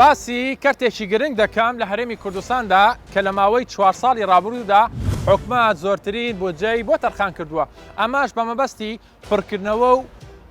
باسی کەرتێکی گرنگ دەکەم لە هەرێمی کوردستاندا کە لە ماوەی چوار ساڵی ڕابردوودا حکومەت زۆرترین بودجەی بۆ تەرخان کردووە، ئەمەش بە مەبەستی پڕکردنەوە و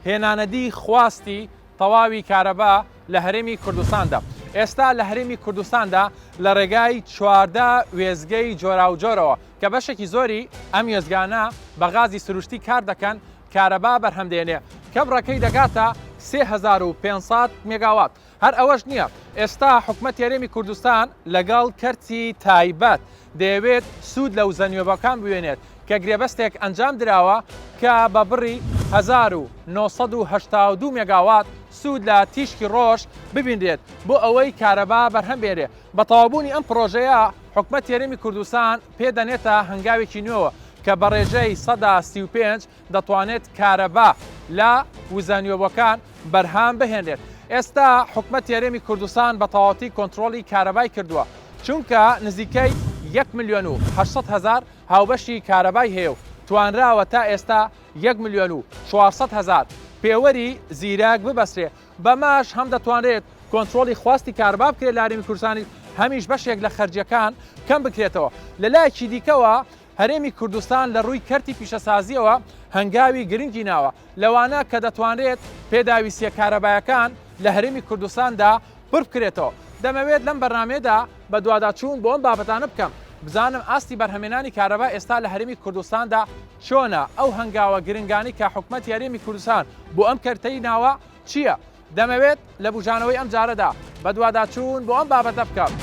هێنانەدی خواستی تەواوی کارەبا لە هەرێمی کوردستاندا. ئێستا لە هەرێمی کوردستاندا لە ڕێگای 14 وێستگەی جۆراوجۆرەوە کە بەشێکی زۆری ئەم وێستگانە بە غازی سروشتی کار دەکەن کارەبا بەرهەم دێنێ کە بڕەکەی دەگاتە 3500 مێگاوات. هەر ئەوەش نییە، ئێستا حکومەتی هەرێمی کوردستان لەگەڵ کەرتی تایبەت دەیەوێت سوود لە وزە نوێبووەکان بوێنێت کە گرێبەستێک ئەنجام دراوە کە بە بڕی 1982 مێگاوات سوود لە تیشکی ڕۆژ ببینرێت بۆ ئەوەی کارەبا بەرهەم بێنرێ. بە تەواوبوونی ئەم پڕۆژەیە حکومەتی هەرێمی کوردستان پێ دەنێتە هەنگاوێکی نوێوە کە بە ڕێژەی 35% دەتوانێت کارەبا لە وزە نوێبووەکان بەرهەم بهێنرێت. ئێستا حکومەتی هەرێمی کوردستان بە تەواوەتی کۆنترۆڵی کارەبای کردووە، چونکە نزیکەی یەک ملیۆن و 800 هەزار هاوبەشی کارەبای هەیە و توانراوە تا ئێستا یەک ملیۆن و 400 هەزار پێوەری زیرەک ببەسترێ، بەمەش هەم دەتوانرێت کۆنترۆڵی خواستی کارەبا بکرێت لە هەرێمی کوردستانیش هەمیش بەشێک لە خەرجییەکان کەم بکرێتەوە. لەلایەکی دیکەوە هەرێمی کوردستان لە ڕووی کەرتی پیشەسازییەوە هەنگاوی گرنگی ناوە، لەوانە کە دەتوانرێت پێداویستییە کارەبایەکان لە هەرێمی کوردستاندا پڕ بکرێتەوە. دەمەوێت لەم بەرنامەیەدا بەدواداچوون بۆ ئەم بابەتانە بکەم، بزانم ئاستی بەرهەمێنانی کارەبا ئێستا لە هەرێمی کوردستاندا چۆنە، ئەو هەنگاوە گرنگانەی کە حکومەتی هەرێمی کوردستان بۆ ئەم کەرتەی ناوە چییە؟ دەمەوێت لە بوژانەوەی ئەم جارەدا بەدواداچوون بۆ ئەم بابەتە بکەم.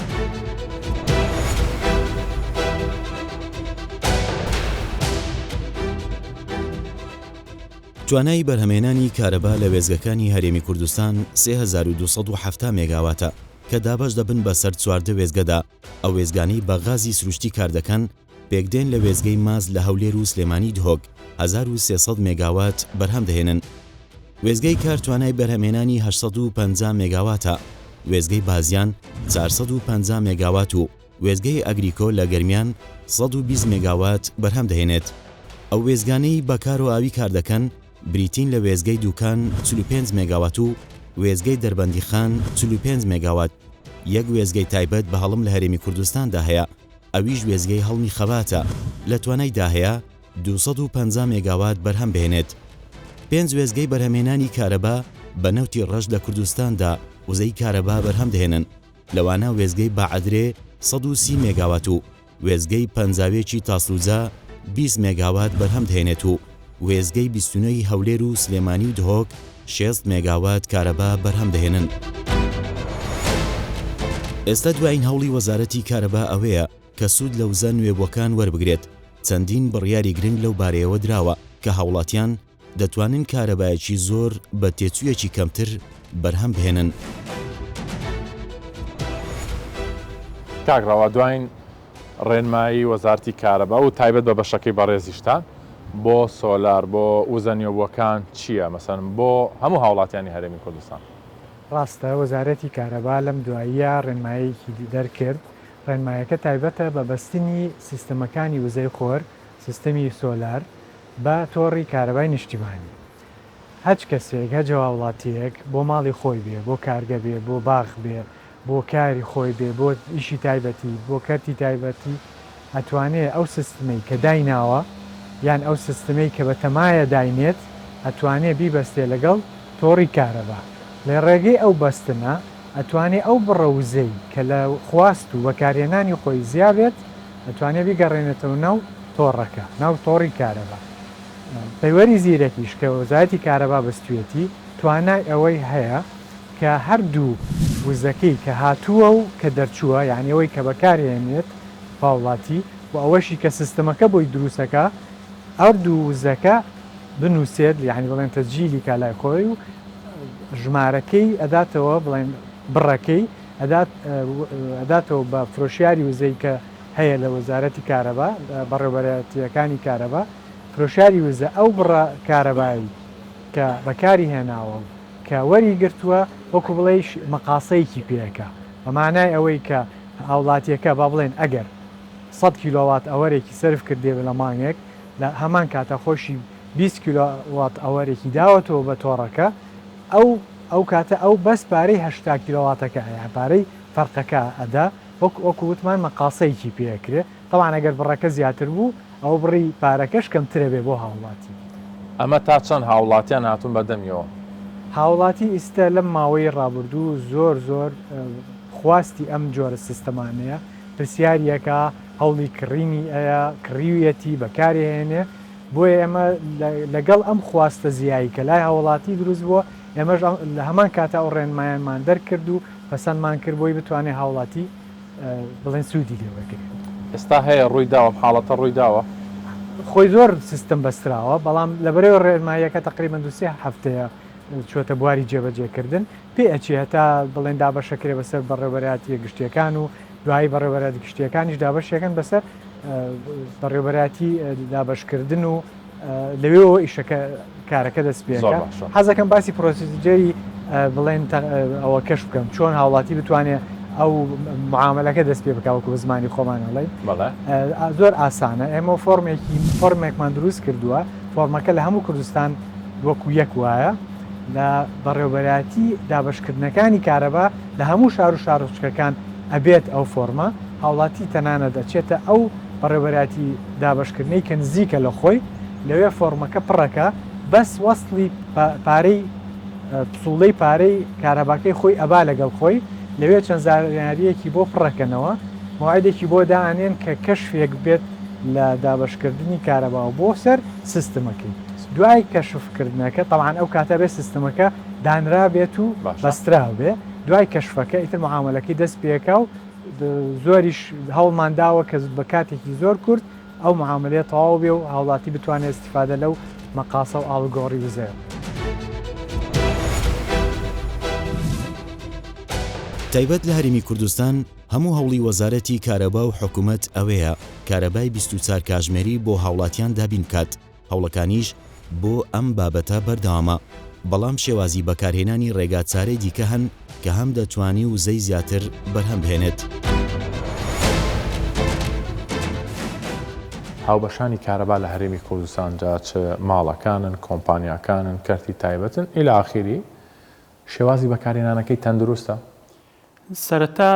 توانای بەرهەمهێنانی کارەبا لە وێستگەکانی هەرێمی کوردستان 3270 مێگاواتە کە دابەش دەبن بەسەر 14 وێستگەدا، ئەو وێستگانەی بە غازی سروشتی کاردەکەن پێکدێن لە وێستگەی ماز لە هەولێر و سلێمانی دهۆک 1300 مێگاوات بەرهەم دەهێنن. وێستگەی کار توانای بەرهەمهێنانی 850 مێگاواتە، وێستگەی بازیان 450 مێگاوات و وێستگەی ئەگریکۆ لە گەرمیان 120 مێگاوات بەرهەم دەهێنێت. ئەو وێستگانەی بە کارۆ ئاوی کار دەکەن بریتین لە وێستگەی دوکان 45 مێگاوات و وێستگەی دەربەندیخان 45 مێگاوات. یەک وێستگەی تایبەت بە هەڵم لە هەرێمی کوردستاندا هەیە ئەویش وێستگەی هەڵمی خەباتە لە توانایدا هەیە 250 مێگاوات بەرهەم بهێنێت. پێنج وێستگەی بەرهەمهێنانی کارەبا بە نەوتی ڕەش لە کوردستاندا وزەی کارەبا بەرهەم دەهێنن، لەوانە وێستگەی باعەدرێ 130 مێگاوات و وێستگەی پەنجاوێکی تاسلوجە 20 مێگاوات بەرهەم دەهێنێت و وێستگەی 29 ی هەولێر و سلێمانی و دهۆک 60 مێگاوات کارەبا بەرهەم دەهێنن. ئێستا دوایین هەوڵی وەزارەتی کارەبا ئەوەیە کە سوود لە وزە نوێبووەکان وەربگرێت، چەندین بڕیاری گرنگ لەو بارەیەوە دراوە کە هاوڵاتیان دەتوانن کارەبایەکی زۆر بە تێچوویەکی کەمتر بەرهەم بهێنن. کاک ڕەوا دواین ڕێنمایی وەزارتی کارەبا و تایبەت بە بەشەکەی بەڕێزیشتان بۆ سۆلار بۆ وزە نوێبووەکان چییە مەسەن بۆ هەموو هاوڵاتیانی هەرێمی کوردستان؟ ڕاستە وەزارەتی کارەبا لەم دواییە ڕێنماییەکی دەرکرد، ڕێنمایەکە تایبەتە بە بەستنی سیستەمەکانی وزەی خۆر، سیستەمی سۆلار، بە تۆڕی کارەبای نیشتیمانی. هەچ کەسێک، هەچ هاوڵاتییەک بۆ ماڵی خۆی بێ، بۆ کارگە بێ، بۆ باخ بێ، بۆ کاری خۆی بێ، بۆ ئیشی تایبەتی، بۆ کەرتی تایبەتی، ئەتوانێ ئەو سیستمەی کە دایناوە یان ئەو سیستمەی کە بەتەمایە داینێت، ئەتوانێ بیبەستێ لەگەڵ تۆڕی کارەبا. لە ڕێگەی ئەو بەستنە ئەتوانێ ئەو بڕە وزەی کە لە خواست و بەکارهێنانی خۆی زیا بێت، ئەتوانێ بیگەڕێنێتەوە ناو تۆڕەکە، ناو تۆڕی کارەبا. پەیوەری زیرەکیش کە وەزارەتی کارەبا بەستوویەتی، توانای ئەوەی هەیە کە هەردوو وزەکەی کە هاتووە و کە دەرچووە، یانی ئەوەی کە بەکارهێنێت هاوڵاتی و ئەوەشی کە سیستمەکە بۆی دروستەکا، هەردوو وزەکە بنووسێت، یانی بڵێن تەسجیلی کا لای خۆی و ژمارەکەی ئەداتەوە، بڵێن بڕەکەی ئەدات ئەداتەوە بە فرۆشیاری وزەی کە هەیە لە وەزارەتی کارەبا، بەڕێوەبەرایەتییەکانی کارەبا، فرۆشیاری وزە ئەو بڕە کارەبای کە بەکاری هێناوە و کە وەری گرتووە وەکو بڵێی مەقاسەیەکی پێ ئەکا بە مانای ئەوەی کە هاوڵاتییەکە با بڵێن ئەگەر سەد کیلۆوات ئەوەرێکی سەرف کردێ لە مانگێک لە هەمان کاتا خۆشی 20 کیلۆوات ئەوەرێکی داوەتەوە بە تۆڕەکە ئەو. ئەو کاتە ئەو بەس پارەی 80 کیلۆواتەکە ئەیا پارەی فەرقەکە ئەدا وەک وەکو وتمان مەقاسەیەکی پێ ئەکرێ تەبعەن ئەگەر بڕەکە زیاتر بوو ئەوە بڕی پارەکەش کەمترەبێ بۆ هاوڵاتی. ئەمە تا چەند هاوڵاتیان هاتوون بە دەمیەوە؟ هاوڵاتی ئیستە لەم ماوەی ڕابردوو زۆر زۆر خواستی ئەم جۆرە سیستەمانەیە، پرسیاری ئەکا، هەوڵی کڕینی ئەیا، کڕیویەتی، بەکاری ئەهێنێ، بۆیە ئێمە لەگەڵ ئەم خواستە زیایی کە لای هاوڵاتی دروست بووە، ئێمەش لە هەمان کاتا ئەو ڕێنمایانمان دەرکرد و پەسەندمان کرد بۆی بتوانێ هاوڵاتی بڵێن سوودی لێ وەرگرێت. ئێستا هەیە ڕووی داوە ئەم حاڵەتە ڕووی داوە؟ خۆی زۆر سیستم بەستراوە، بەڵام لەبەرئەوەی ڕێنماییەکە تەقریبەن دوو سێ هەفتەیە چووەتە بواری جێبەجێکردن، پێ ئەچێ هەتا بڵێن دابەشەکرێ بەسەر بەڕێوەبەرایەتییە گشتییەکان و دوایی بەڕێوەبەرایەتی گشتییەکانیش دابەشیەکەن بەسەر بەڕێوەبەرایەتی دابەشکردن و لەوێەوە ئیشەکە کارەکە دەست پێکە حەزەکەم باسی procedure ی بڵێن ئەوە کەش بکەم چۆن هاوڵاتی بتوانێت ئەو معاملەکە دەست پێ بکە وەکو بە زمانی خۆمان ئەڵێ زۆر ئاسانە ئێمە فۆرمێکی فۆرمێکمان دروست کردووە فۆرمەکە لە هەموو کوردستان وەکو یەک وایە لە بەڕێوبەرایەتی دابەشکردنەکانی کارەبا لە هەموو شار و شارۆچکەکان ئەبێت ئەو فۆرمە، هاوڵاتی تەنانەت ئەچێتە ئەو بەڕێوبەرایەتی دابەشکردنەی کە نزیکە لە خۆی لەوێ فۆرمەکە پڕەکا بەس وەسڵی پارەی پسوڵەی پارەی کارەباکەی خۆی ئەبا لەگەڵ خۆی لەوێ چەند زانیاریەکی بۆ پڕەکەنەوە مەوعیدێکی بۆ دائەنێن کە کەشفێک بێت لە دابەشکردنی کارەباوە بۆ سەر سیستمەکەی دوای کەشف کردنەکە تەبعەن ئەو کاتە بێ سیستمەکە دانرابێت و بەسترابێ دوای کەشفەکە ئیتر معامەلەکەی دەست پێکا و زۆریش هەوڵمان داوە کە بە کاتێکی زۆر کورت ئەو معامەلەیە تەواو بێ و هاوڵاتی بتوانێت ئیستیفادە لەو مەقاسە و ئاڵوگۆڕی وزەیە. تایبەت لە هەرێمی کوردستان هەموو هەوڵی وەزارەتی کارەبا و حکومەت ئەوەیە کارەبای 24 کاژمێری بۆ هاوڵاتیان دابین بکات، هەوڵەکانیش بۆ ئەم بابەتە بەردەوامە، بەڵام شێوازی بەکارهێنانی ڕێگا چارەی دیکە هەن کە هەم دەتوانی وزەی زیاتر بەرهەم بهێنێت. هاوبەشانی کارەبا لە هەرێمی کوردستان جا چ ماڵەکانن، کۆمپانیاکانن، کەرتی تایبەتن، الی آخری، شێوازی بەکارهێنانەکەی تەندروستە؟ سەرەتا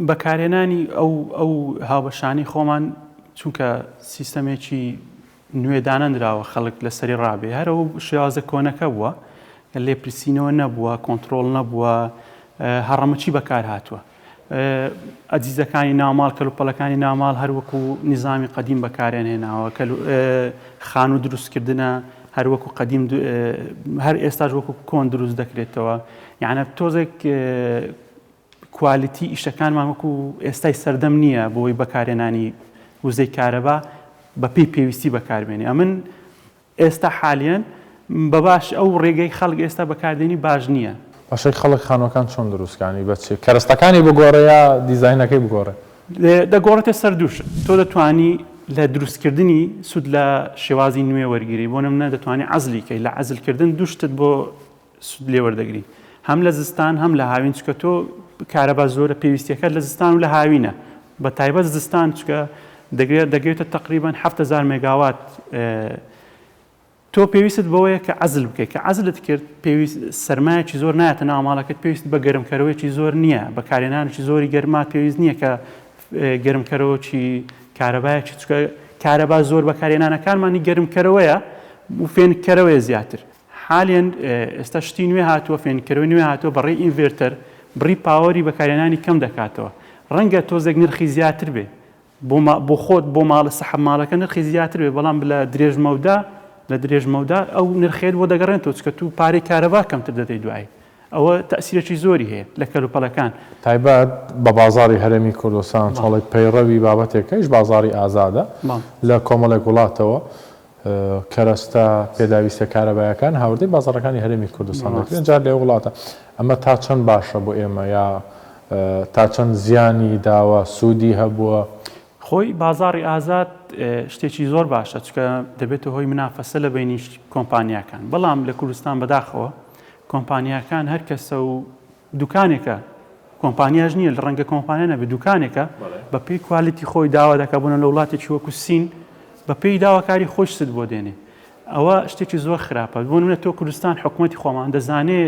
بەکارهێنانی ئەو ئەو هاوبەشانەی خۆمان چونکە سیستەمێکی نوێ دانەنراوە خەڵک لەسەری ڕابێ هەر ئەو شێوازە کۆنەکە بووە لێپرسینەوە نەبووە کۆنتترۆل نەبووە هەڕەمەکی بەکار هاتووە ئەجیزەکانی ناوماڵ کەلوپەلەکانی ناوماڵ هەروەکو نیزامی قەدیم بەکارێن هێناوە خانوو دروستکردە هەروەکو قەدیم هەر ئێستاش وەکو کۆن دروست دەکرێتەوە یعنە تۆزێک کوالیتی ئیشەکانمان وەکو ئێستای سەردەم نییە بۆی بەکارێنانی وزەی کارەبا بەپێی پێویستی بەکاربێنی ئەمن ئێستا حالیەن بەباش ئەو ڕێگەی خەڵک ئێستا بەکاردێنی باش نییە. باشە خەڵک خانوەکان چۆن دروستکانی بە چ کەرەستەکانی بگۆڕێ یا دیزاینەکەی بگۆڕێ؟ دەگۆڕێتە سەر دوو شت تۆ دەتوانی لە دروستکردنی سوود لە شێوازی نوێ وەرگری بۆ نمونە دەتوانی عەزلی کەی لە عەزلکردن دوو شتت بۆ سوود لێ وەردەگری هەم لە زستان هەم لە هاوین چکە تۆ کارەبا زۆرە پێویستیەکە لە زستان و لە هاوینە بە تایبەت زستان چکە دەگرێت دەگەێتە تقریبان 7000 مێگاوات تۆ پێویستت بەوەیە کە عزل بکەیت کە عزلت کرد پێویست سەرمایەکی زۆر نایەتە ناو ماڵەکەت پێویست بە گەرمکەرەوەیەکی زۆر نییە بەکارهێنانێکی زۆری گەرما پێویست نییە کە گەرمکەرەوەکی کارەبایەکی چکە کارەبا زۆر بەکارهێنانەکانمانی گەرمکەرەوەیە و فێنککەرەوەیە زیاتر حالیەن ئێستا شتی نوێ هاتووە فێنککەرەوەی نوێ هاتووە بەڕێی inverter بڕی power ی بەکارهێنانی کەم دەکاتەوە ڕەنگە تۆزێک نرخی زیاتر بێ بۆ بۆ خۆت بۆ ماڵە سەحەب ماڵەکە نرخی زیاتر بێ بەڵام لە درێژ مەودا لە درێژ مەودا ئەو نرخێت بۆ دەگەڕێنەوە چکە تو پارەی کارەبا کەمتر دەدەی دوایی ئەوە تەئسیرێکی زۆری هەیە لە کەلوپەلەکان. تایبەت بە بازاڕی هەرێمی کوردستان چۆڵێک پەیڕەوی بابەتێکەیش بازاڕی ئازادە لە کۆمەڵێک وڵاتەوە کەرەستە پێداویستیە کارەبایەکان هاوردەی بازاڕەکانی هەرێمی کوردستان دەکرێن جار لێ وڵاتە ئەمە تا چەند باشە بۆ ئێمە یا تا چەند زیانی داوە سوودی هەبووە؟ خۆی بازاڕی ئازاد شتێکی زۆر باشە چونکە دەبێتە هۆی منافەسە لە بەینی کۆمپانیاکان بەڵام لە کوردستان بەداخەوە کۆمپانیاکان هەر کەسە و دوکانێکە کۆمپانیاش نییە لە ڕەنگە کۆمپانیا نەبێت دوکانێکە بە پێی quality خۆی داوا دەکات بۆنە لە وڵاتێکی وەکو سین بە پێی داواکاری خۆی شتت بۆ دێنێ ئەوە شتێکی زۆر خراپە بۆ نمونە تۆ کوردستان حکوومەتی خۆمان دەزانێ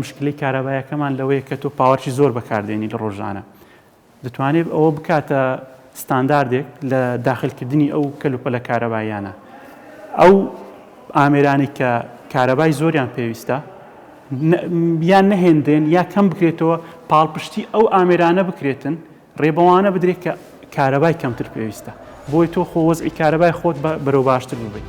مشکلەی کارەبایەکەمان لەوەیە کە تۆ power ی زۆر بەکاردێنی لە ڕۆژانە دەتوانێت ئەوە بکاتە ستانداردێک لە داخلکردنی ئەو کەلوپەلە کارەباییانە. ئەو ئامێرانەی کە کارەبای زۆریان پێویستە یان نەهێنرێن یا کەم بکرێتەوە، پاڵپشتی ئەو ئامێرانە بکرێتن، ڕێ بەوانە بدرێت کە کارەبای کەمتر پێویستە. بۆی تۆ خۆ وەزعی کارەبای خۆت بەرەو باشتر ببەیت.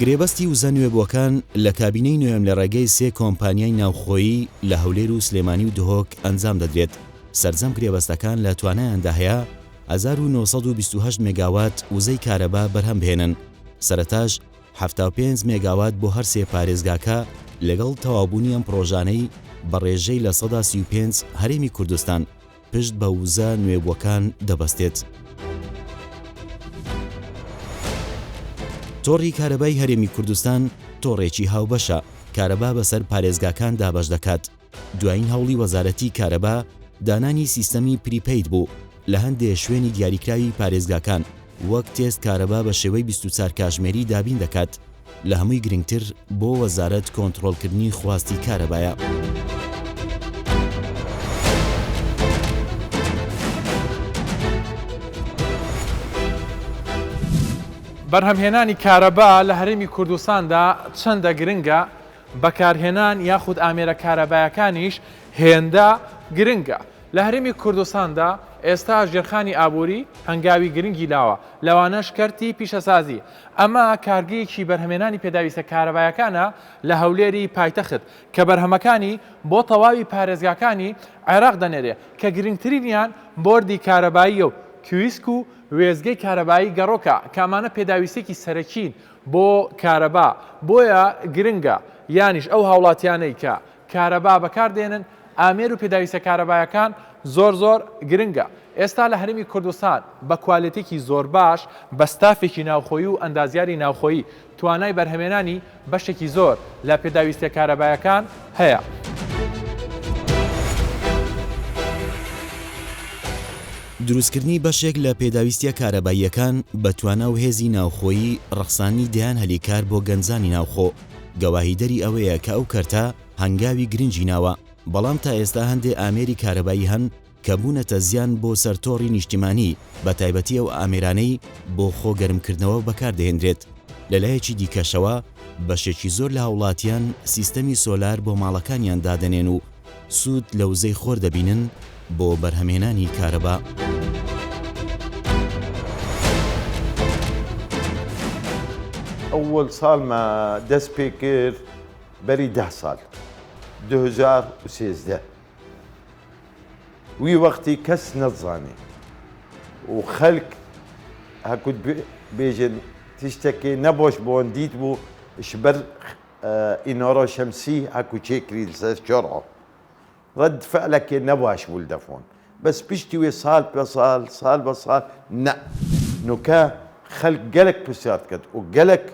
گرێبەستی وزە نوێبووەکان لە کابینەی نۆیەم لە ڕێگەی سێ کۆمپانیای ناوخۆیی لە هەولێر و سلێمانی و دهۆک ئەنجام دەدرێت، سەرجەم گرێبەستەکان لە توانایاندا هەیە 1928 مێگاوات وزەی کارەبا بەرهەم بهێنن، سەرەتاش 75 مێگاوات بۆ هەر سێ پارێزگاکە، لەگەڵ تەواوبوونی ئەم پڕۆژانەی بە ڕێژەی 35% هەرێمی کوردستان. پشت بە وزە نوێبووەکان دەبەستێت. تۆڕی کارەبای هەرێمی کوردستان تۆڕێکی هاوبەشە، کارەبا بەسەر پارێزگاکان دابەش دەکات. دوایین هەوڵی وەزارەتی کارەبا دانانی سیستەمی prepaid بوو لە هەندێ شوێنی دیاریکراوی پارێزگاکان، وەک تێست کارەبا بە شێوەی 24 کاژمێری دابین دەکات. لە هەمووی گرنگتر بۆ وەزارەت کۆنتڕۆڵکردنی خواستی کارەبایە. بەرهەمهێنانی کارەبا لە هەرێمی کوردستاندا چەندە گرنگە، بەکارهێنان یاخود ئامێرە کارەبایەکانیش هێندە گرنگە. لە هەرێمی کوردستاندا ئێستا ژێرخانی ئابووری هەنگاوی گرنگی لاوە، لەوانەش کەرتی پیشەسازی. ئەمە کارگەیەکی بەرهەمێنانی پێداویستە کارەبایەکانە لە هەولێری پایتەخت، کە بەرهەمەکانی بۆ تەواوی پارێزگاکانی عێراق دەنێرێ، کە گرنگترینیان بۆردی کارەباییە و کیوسک و وێستگەی کارەبایی گەڕۆکە، کە ئەمانە پێداویستییەکی سەرەکین بۆ کارەبا، بۆیە گرنگە یانیش ئەو هاوڵاتیانەی کە کارەبا بەکاردێنن، ئامێر و پێداویستە کارەبایەکان زۆر زۆر گرنگە. ئێستا لە هەرێمی کوردستان بە کوالێتێکی زۆر باش بە ستافێکی ناوخۆیی و ئەندازیاری ناوخۆیی توانای بەرهەمێنانی بەشێکی زۆر لە پێداویستیە کارەبایەکان هەیە. دروستکردنی بەشێک لە پێداویستیە کارەباییەکان بە توانا و هێزی ناوخۆیی ڕەخساندنی دەیان هەلی کار بۆ گەنجانی ناوخۆ گەواهیدەری ئەوەیە کە ئەو کەرتە هەنگاوی گرنگی ناوە، بەڵام تا ئێستا هەندێ ئامێری کارەبایی هەن کە بوونەتە زیان بۆ سەر تۆڕی نیشتیمانی، بەتایبەتی ئەو ئامێرانەی بۆ خۆ گەرمکردنەوە بەکاردەهێنرێت. لەلایەکی دیکەشەوە بەشێکی زۆر لە هاوڵاتیان سیستەمی سۆلار بۆ ماڵەکانیان دادەنێن و سوود لە وزەی خۆر دەبینن بۆ بەرهەمهێنانی کارەبا. ئەوەل ساڵ مە دەست پێ کرد بەری دە سال 2013 وی وەختی کەس نەتزانی و خەلک هەکوت بێژن تشتەکێ نەبۆش بۆن دیت بوو شبەر ئینۆرۆ شەمسی هەکو چێکری لەسەر چۆڕۆ ڕەد فعلەکێ نەباش بوو لدەفۆن بەس پشتی وێ سال پە سال سال بە سال نە نوکە خەلک گەلەک پرسیار دکەت و گەلەک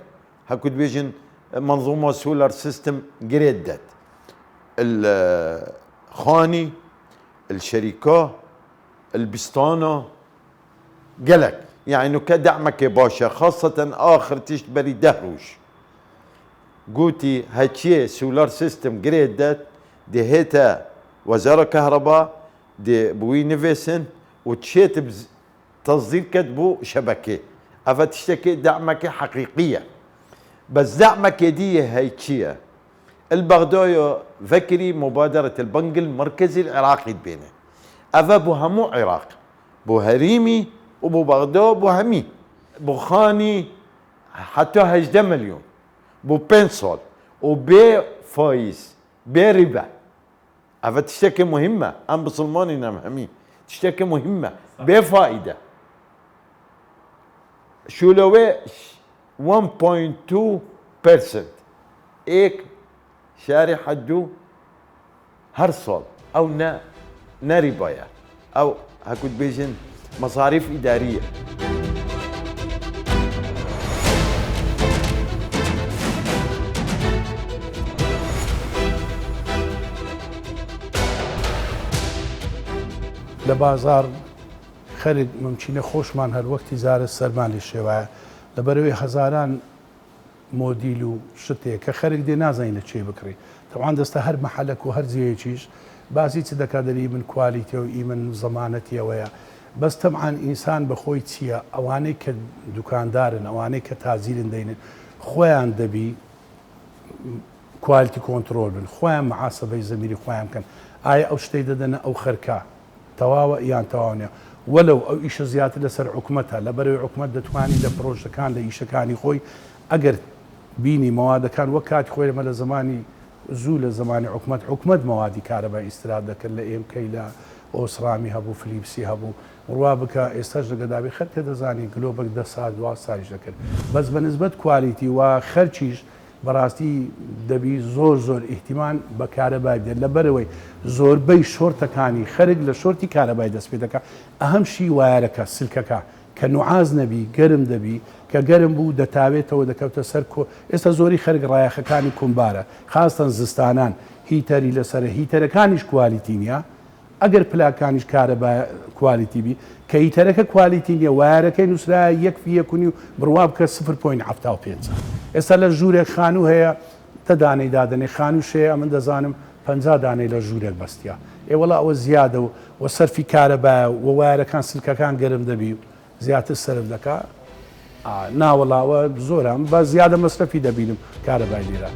هەکو دبێژن منظومە solar system گرێت دەت الخانی الشركة البستانە گەلەک یعنی نوکە دەعمەکێ باشە خاصة آخر تشت بەری دە روژ گوتی هەچیێ solar system گرێت دەت دێهێتە وەزارە کەهرەبا دێ بوی نڤێسن و تشێت تصدير کەت بۆ شەبەکێ ئەڤە تشتەکێ دەعمەکێ حەقیقیە بەس دەعمەکێ دیە هەی چیە البەغدایە ڤەکری مبادرة البنك المركزي العراقي دبێنێ ئەڤە بۆ هەموو عێراق بۆ هەریمی و بۆ بەغدا بۆ هەمی بۆ خانی حتا 18 ملیۆن بۆ پێنج ساڵ و بێ فایز بێ ریبا ئەڤە تشتێکێ موهیمە ئەم بسڵمانین ئەم هەمی تشتێکێ موهیمە بێ فائیدە شولەوێ 1.2 percent ئێک شاری حەدوو هەر ساڵ ئەو نە نە ریبایە ئەو هەکوت بێژن مەساریف ئیداریە. لە بازاڕ خەرک ممکینە خۆشمان هەر وەک تیجارەت سەرمان لێ شێوایە لەبەرئەوەی هەزاران. مۆدیل و شتێ کە خەرک دێ نازانی لە چێ بکڕی تەبعەن دەستە هەر مەحەلەک و هەر جێیەکیش باسی چ دەکا دەری من کوالیتیە و ئی من زەمانەتی ئەوەیە بەس تەبعەن ئینسان بە خۆی چیە ئەوانەی کە دوکاندارن ئەوانەی کە تاجیرن دەینن خۆیان دەبی quality control بن خۆیان محاسبەی زەمیری خۆیان بکەن ئایا ئەو شتەی دەدەنە ئەو خەرکە تەواوە یان تەواو نیە وەلەو ئەو ئیشە زیاتر لەسەر حکومەتە لەبەرەوەی حکومەت دەتوانی لە پرۆژەکان لە ئیشەکانی خۆی ئەگەر بینی مەوادەکان وەک کاتی خۆی ئەمە لە زەمانی زوو لە زەمانی حکومەت حکومەت مەوادی کارەبای ئیستراد دەکرد لە ئێم کەی لە ئۆسرامی هەبوو فلیپسی هەبوو بڕوا بکە ئێستاش لە گەدابی خەرکە دەزانی گلۆبەک دە سات دوا ساریش دەکرد بەس بە نسبەت quality و خەرچیش بەڕاستی دەبی زۆر زۆر ئیهتیمان بە کارەبای بدەیت لەبەرئەوەی زۆربەی شۆرتەکانی خەرک لە شۆرتی کارەبای دەست پێ دەکا ئەهەم شی وایەرەکە سلکەکە کە نوعاز نەبی گەرم دەبی کە گەرم بوو دەتاوێتەوە دەکەوتە سەر کۆ ئێستا زۆری خەرک ڕایەخەکانی کومبارە خاستەن زستانان heater ی لەسەرە heater ەکانیش quality نیە ئەگەر پلاکانیش کارەبا quality بی کە heater ەکە quality نیە وایەرەکەی نوسرایە یەک فی یەک و نیو بڕوا بکە سفر point 75 ە ئێستا لە ژوورێک خانوو هەیە دە دانەی دادەنێ خانووش هەیە ئەمن دەزانم 50 دانەی لە ژوورێک بەستیە ئێ وەڵا ئەوە زیادە و وە سەرفی کارەبایە و وایەرەکان سلکەکان گەرم دەبی و زیاتر سەرف دەکا ناوەڵا ئەوە زۆرە بە زیادە مەسرەفی دەبینم کارەبای لێرە.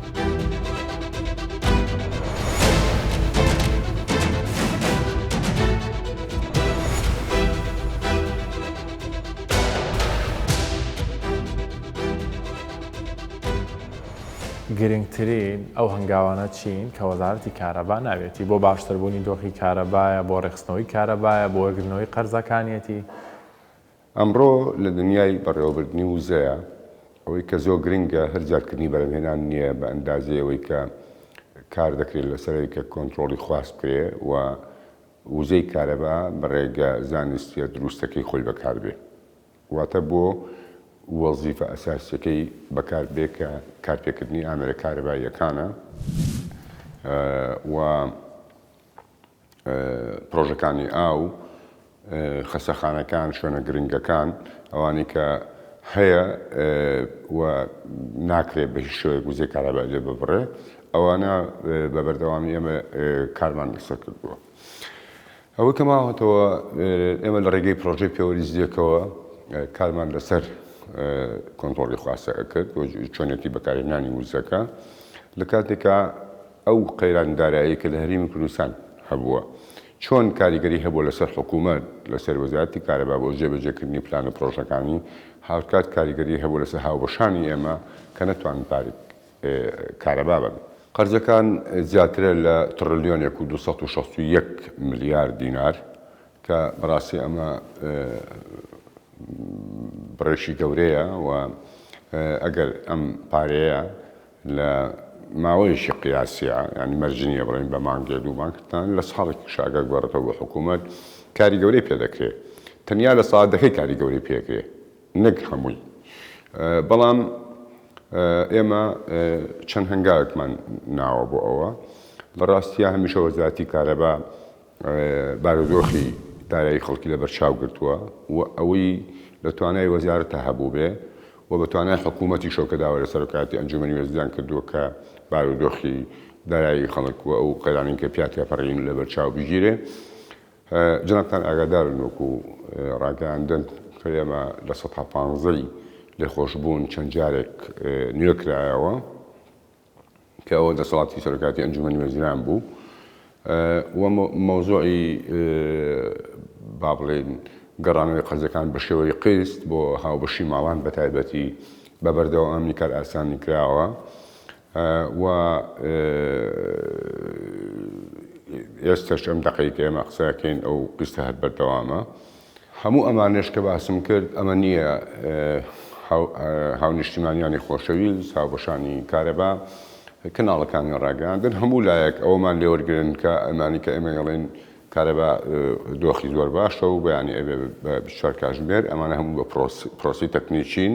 گرنگترین ئەو هەنگاوانە چین کە وەزارەتی کارەبا ناوێتی بۆ باشتربوونی دۆخی کارەبایە، بۆ ڕێکخستنەوەی کارەبایە، بۆ وەرگرتنەوەی قەرزەکانیەتی؟ ئەمڕۆ لە دنیای بەڕێوەبردنی وزەیا ئەوەی کە زۆر گرنگە هەر زیادکردنی بەرهەمهێنان نییە بە ئەندازەی ئەوەی کە کار دەکرێت لەسەر ئەوەی کە کۆنترۆڵی خواست بکرێ و وزەی کارەبا بە ڕێگە زانستییە دروستەکەی خۆی بەکاربێ واتە بۆ وەزیفە ئەساسییەکەی بەکاربێ کە کارپێکردنی ئامێرە کارەباییەکانە و پرۆژەکانی ئاو، خەسەخانەکان، شوێنە گرنگەکان، ئەوانەی کە هەیە و ناکرێت بە هیچ شێوەیەک وزەی کارەبای لێ ببڕێ، ئەوانە بە بەردەوامی ئێمە کارمان لەسەر کردووە. ئەوەی کە ماوەتەوە ئێمە لە ڕێگەی پرۆژەی پێوەری زیرەکەوە کارمان لەسەر کۆنترۆڵی خواستە ئەکرد و چۆنێتی بەکارهێنانی وزەکە لە کاتێکا ئەو قەیرانی دارایی کە لە هەرێمی کوردستان هەبووە چۆن کاریگەری هەبووە لەسەر حکوومەت، لەسەر وەزارەتی کارەبا بۆ جێبەجێکردنی پلان و پرۆژەکانی، هاوکات کاریگەری هەبووە لەسەر هاوبەشانی ئێمە کە نەتوانن پارەی کارەبا بەن. قەرزەکان زیاترە لە تڕلیۆنێک و 261 ملیار دینار کە بەڕاستی ئەمە بڕێکی گەورەیە و ئەگەر ئەم پارەیە لە ماوەیەکی قیاسیە یانی مەرج نییە بڵێین بە مانگێ دوو مانگ تەنانەت لە ساڵێکیشا ئەگەر بگەڕێتەوە بۆ حکوومەت کاری گەورەی پێ دەکرێ تەنیا لە ساڵ دەکەی کاری گەورەی پێکرێ نەک هەمووی بەڵام ئێمە چەند هەنگاوێکمان ناوە بۆ ئەوە لە ڕاستیە هەمیشە وەزارەتی کارەبا بارودۆخی دارایی خەڵکی لەبەرچاو گرتووە و ئەوەی لە توانای وەزارەتا هەبووبێ و بە توانای حکوومەتیشەوە کە داوای لە سەرۆکایەتی ئەنجوومەنی وەزیران کردووە کە بارودۆخی دارایی خەڵک و ئەو قەیرانەی کە پیا تێپەڕین لەبەرچاو بگیرێ. جەنابتان ئاگادارن وەکوو ڕاگەیاندن کە ئێمە لە سەتا پانزەی لێخۆشبوون چەند جارێک نوێ کرایەوە. کە ئەوە دەسەڵاتی سەرۆکایەتی ئەنجومەنی وەزیران بوو و مەوزوعی با بڵێین گەڕانەوەی قەرزەکان بە شێوەی قیست بۆ هاوبەشی ماڵان بە تایبەتی بە بەردەوامی کار ئاسانی کراوە و ئێستش ئەم دەقەی کە ئێمە قسەکەین ئەو قیستە هەر بەردەوامە. هەموو ئەمانەش کە باسم کرد ئەمە نییە هاونیشتیمانیانی خۆشەویست، هاوبەشانی کارەبا، کەناڵەکانی ڕاگەیاندن، هەموو لایەک ئەوەمان لێوەرگرن کە ئەمانی کە ئێمە ئەڵێن کارەبا دۆخی زۆر باشە و بەیانی ئەبێ بە 24 کاژمێر، ئەمانە هەموو بە پرۆسەی تەکنیکین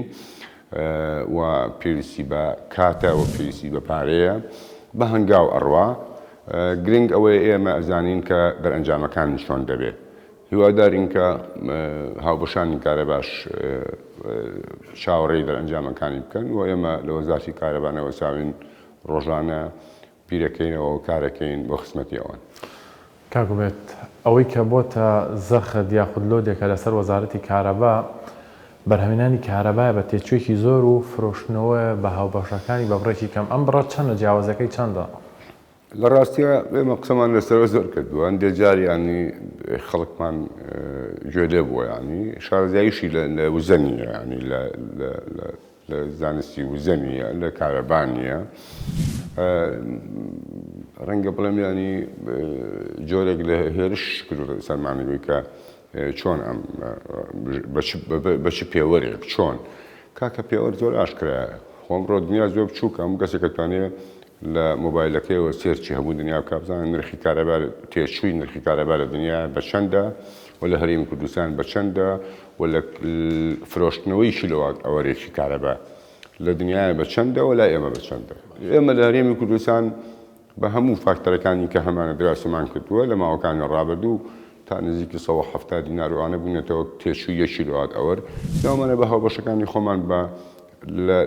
و پێویستی بە کاتە و پێویستی بە پارەیە، بە هەنگاو ئەڕوا. گرنگ ئەوەیە ئێمە ئەزانین کە دەرئەنجامەکانی چۆن دەبێ. هیوادارین کە هاوبەشانی کارەباش چاوەڕێی دەرئەنجامەکانی بکەن و ئێمە لە وەزارەتی کارەبا نەوەساوین ڕۆژانە بیرەکەینەوە و کارەکەین بۆ خزمەتی ئەوان. کاک ئومێد، ئەوەی کە بۆتە زەخت یاخود لۆدێکە لەسەر وەزارەتی کارەبا، بەرهەمهێنانی کارەبایە بە تێچوویەکی زۆر و فرۆشتنەوەیە بە هاوبەشەکانی بە بڕێکی کەم، ئەم بڕە چەندە، جیاوازیەکەی چەندە؟ لە ڕاستیا ئێمە قسەمان لەسەرەوە زۆر کردووە، هەندێ جار یانی خەڵکمان گوێ لێ بووە یانی شارەزاییشی لە وزە نییە یانی لە لە زانستی وزە نییە لە کارەبا نییە ڕەنگە بڵێم ینی جۆرێک لە هێرش کردوتە سەرمانی بووی کە چۆن ئەم بە چ پێوەرێک چۆن کاکە پێوەر زۆر ئاشکرایە خۆم ڕۆ دنیا زۆر بچووکە هەموو کەسێک دەتوانێت لە مۆبایلەکەیەوە search ی هەموو دنیا بکا بزانێت نرخی کارەبا تێچووی نرخی کارەبا لە دنیا بە چەندە و لە هەرێمی کوردستان بە چەندە و لە فرۆشتنەوەی کیلۆوات ئەوەرێکی کارەبا لە دنیاە بە چەندە و لای ئێمە بە چەندە. ئێمە لە هەرێمی کوردستان بە هەموو فاکتەرەکانی کە هەمانە دراسەمان کردووە لە ماوەکانی ڕابردوو تا نزیکی 170 دینار و ئەوانە بوونەتەوە تێچووی یەک کیلۆوات ئەوەر داومانە بە هاوبەشەکانی خۆمان بە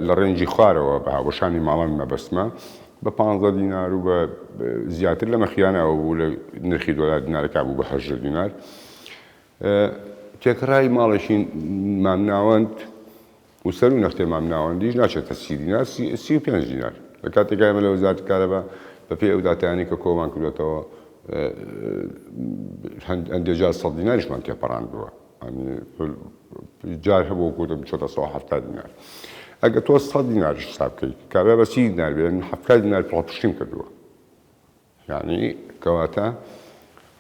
لە range ی خوارەوە بە هاوبەشانی ماڵان مەبەستمە بە 15 دینار و بە زیاتر لەمە خیانە ئەوە بوو لە نرخی دۆلار دینارەکە بوو بە 18 دینار تێکڕای ماڵێکی مامناوەند و سەروو نەختێ مامناوەندیش ناچێتە 30 دینار 35 دینار لە کاتێکا ئێمە لە وەزارەتی کارەبا بەپێی ئەو داتایانەی کە کۆمان کردوێتەوە هەندێک جار 100 دیناریشمان تێپەڕاندووە جار هەبوو گوتم بچێتە 170 دینار ئەگە تۆ 100 دیناریش حساب بکەیت کابرا بە 30 دینار بێ من 70 دینار پاڵپشتیم کردووە یانی کەواتە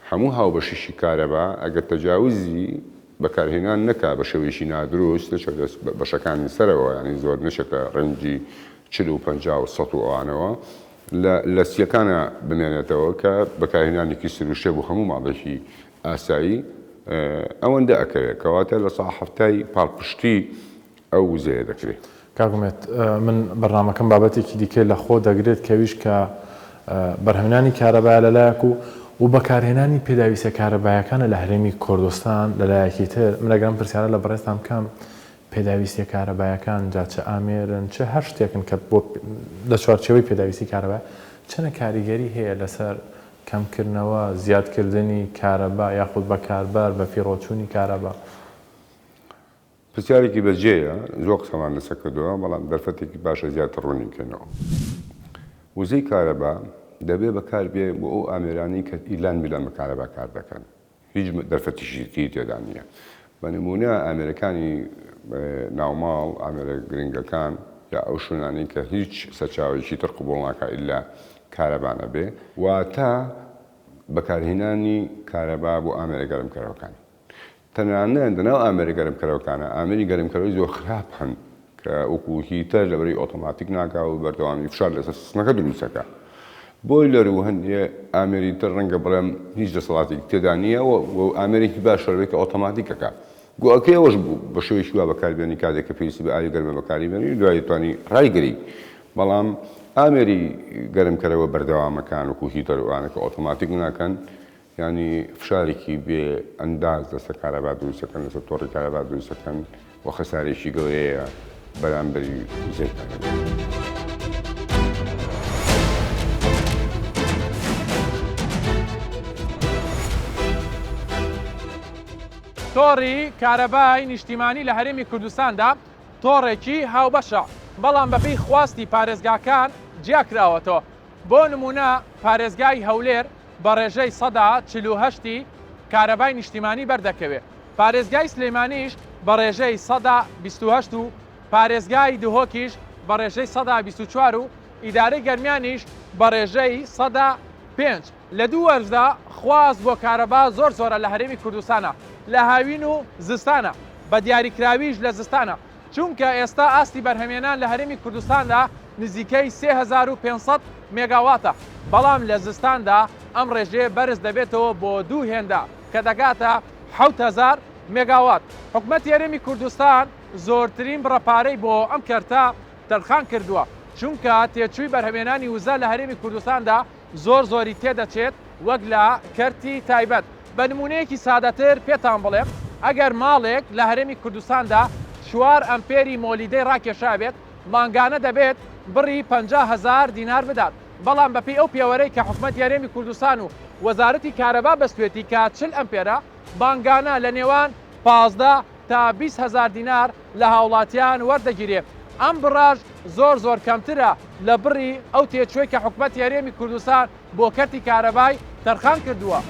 هەموو هاوبەشیی کارەبا ئەگەر تەجاوزی بەکارهێنان نەکا بە شێوەیەکی نادروست نەچێتە بەشەکانی سەرەوە یانی زۆر نەچێتە range ی 40 و 50 و 100 و ئەوانەوە لە لە سیەکانە بمێنێتەوە کە بەکارهێنانێکی سروشتیە بۆ هەموو ماڵێکی ئاسایی ئەوەندە ئەکەوێت کەواتە لە سا حەفتای پاڵپشتی ئەو وزەیە دەکرێ. کاک ئومێد من بەرنامەکەم بابەتێکی دیکە لە خۆ دەگرێت کە ئەویش کە بەرهەمهێنانی کارەبایە لە لایەک و و بەکارهێنانی پێداویستیە کارەبایەکانە لە هەرێمی کوردستان لە لایەکی تر من ئەگەر ئەم پرسیارە لە بەڕێزتان بکەم پێداویستیە کارەبایەکان جا چ ئامێرن چ هەر شتێکن کە بۆ لە چوارچێوەی پێداویستی کارەبا چەنە کاریگەری هەیە لەسەر کەمکردنەوە زیادکردنی کارەبا یاخود بەکاربەر بەفیڕۆچوونی کارەبا؟ پرسیارێکی بەجێیە، زۆر قسەمان لەسەر کردووە، بەڵام دەرفەتێکی باشە زیاتر ڕوونی بکەینەوە. وزەی کارەبا دەبێ بەکار بێ بۆ ئەو ئامێرانەی کە ئیلان میلان بە کارەبا کار دەکەن. هیچ دەرفەتیشی تری تێدا نییە. بە نموونە ئامێرەکانی ناوماڵ، ئامێرە گرنگەکان یا ئەو شوێنانەی کە هیچ سەرچاوەیەکی تر قبوڵ ناکا ئیلا کارەبا نەبێ. واتە بەکارهێنانی کارەبا بۆ ئامێرە گەرمکەرەوەکان. تەنانەت لەناو ئامێرە گەرمکەرەوەکانا ئامێری گەرمکەرەوەی زۆر خراپ هەن کە وەکو heater لەبەرەی ئۆتۆماتیک ناکا و بەردەوامی فشار لەسەر سیستمەکە دروست دەکا. boiler و هەندێ ئامێری تر ڕەنگە بڵێم هیچ دەسەڵاتێکی تێدا نییە و ئامێرێکی باش هەبێت کە ئۆتۆماتیک ئەکا. گۆئەکەی ئەوەش بوو بە شێوەیەکی وا بەکاربێنی کاتێک کە پێویستی بە ئاوی گەرمە بەکاری بێنی و دوایی توانی ڕایگری. بەڵام ئامێری گەرمکەرەوە بەردەوامەکان وەکو heater و ئەوانە کە ئۆتۆماتیک ناکەن یانی فشارێکی بێ ئەنداز لەسەر کارەبا دروست دەکەن، لەسەر تۆڕی کارەبا دروست دەکەن و خەسارێکی گەورەیە بەرامبەری وزەی کارەبا. تۆڕی کارەبای نیشتیمانی لە هەرێمی کوردستاندا تۆڕێکی هاوبەشە، بەڵام بەپێی خواستی پارێزگاکان جیاکراوەتەوە، بۆ نموونە پارێزگای هەولێر بە ڕێژەی 48% ی کارەبای نیشتیمانی بەردەکەوێ، پارێزگای سلێمانیش بە ڕێژەی 28% و پارێزگای دهۆکیش بە ڕێژەی 24% و ئیدارەی گەرمیانیش بە ڕێژەی 5% لە دوو وەرزدا خواست بۆ کارەبا زۆر زۆرە لە هەرێمی کوردستانا لە هاوین و زستانا بە دیاریکراویش لە زستانا چونکە ئێستا ئاستی بەرهەمێنان لە هەرێمی کوردستاندا نزیکەی 3500 مێگاواتە، بەڵام لە زستاندا ئەم ڕێژەیە بەرز دەبێتەوە بۆ دوو هێندە کە دەگاتە 7000 مێگاوات. حکومەتی هەرێمی کوردستان زۆرترین بڕە پارەی بۆ ئەم کەرتە تەرخان کردووە، چونکە تێچووی بەرهەمێنانی وزە لە هەرێمی کوردستاندا زۆر زۆری تێدەچێت وەک لە کەرتی تایبەت. بە نموونەیەکی سادەتر پێتان بڵێم، ئەگەر ماڵێک لە هەرێمی کوردستاندا چوار ئەمپێری مۆلیدەی ڕاکێشابێت، مانگانە دەبێت بڕی 50 هەزار دینار بدات، بەڵام بەپێی ئەو پێوەرەی کە حکومەتی هەرێمی کوردستان و وەزارەتی کارەبا بەستوێتی کە 40 ئەمپێرە، مانگانە لە نێوان 15 تا 20 هەزار دینار لە هاوڵاتیان وەردەگیرێ، ئەم بڕەش زۆر زۆر کەمترە لە بڕی ئەو تێچووەی کە حکومەتی هەرێمی کوردستان بۆ کەرتی کارەبای تەرخان کردووە.